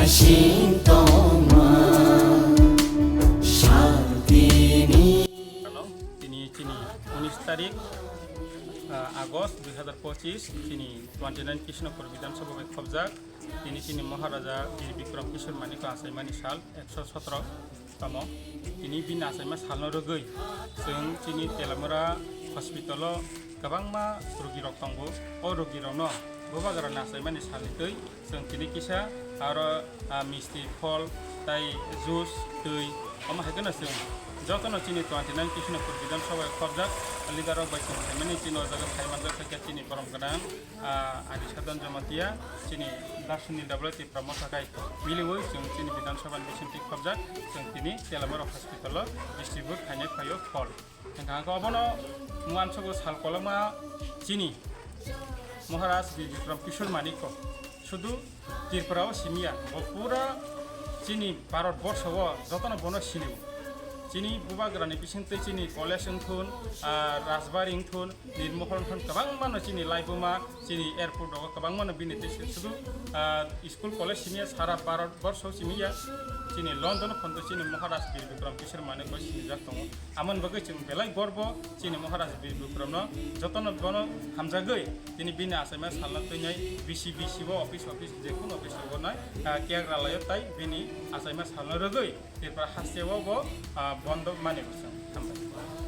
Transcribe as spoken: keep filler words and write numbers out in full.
Sintoma Shaltini. Tini chini unis tarik, ah, August dui hazar pochis, chini twenty nine Krishnapur Bidhan Sabha bai khobjak. Tini chini Maharaja Bir Bikram Kishore Manikya achaimani sal ekso sotro tamo. Tini bini achaima salno rwgwi chwng chini Telamura hospital o kwbangma rugirok tongo. O rugirokno bubagrani achaimani salni twi chwng tini kisa aro, ah, misti, phol, tai juice, twi, omo hai kheno chwng jotono chini twenty nine Krishnapur Bidhan Sabha khobjak leader rok bai chwng phaimani chini o jaga phai manjak, khaikhe chini borom gwnang, ah, Ani Sadhan Jamatia, chini Darshini W T Pramotha kai miliwi chwng chini Bidhan Sabha ni bisingtwi khobjak, chwng tini Telamura hospital o distribute khainai phaio phol. Hwnkha khe obono muansogo sal kolokma chini Maharaj Bir Bikram Kishore Manikya sudu Tripura o simi ya, bo pura chini Bharat borsho o jotono bono sini o. Chini bubagrani bisingtwi chini college wngthun, ah, Rajbari wngthun, Nirmohol wngthun, kwbangmano chini laibuma, chini airport rogo kwbangmano bini tei sudu, ah, school college simi ya, sara Bharat borsho simi ya, chini London o photo chini Maharaj Bir Bikram Kishore Manikya sinijak tongo. Amoni bagwi chwng belai gorbo chini Maharaj Bir Bikramno, jotono bono hamjagwi tini bini achaima salno twinai B C B C o office office jekunu office rogo nai, ah, kek ralaio tai bini achaima salno rwgwi Tripura hasteo bo, ah, bondo mani bo chwng hambai.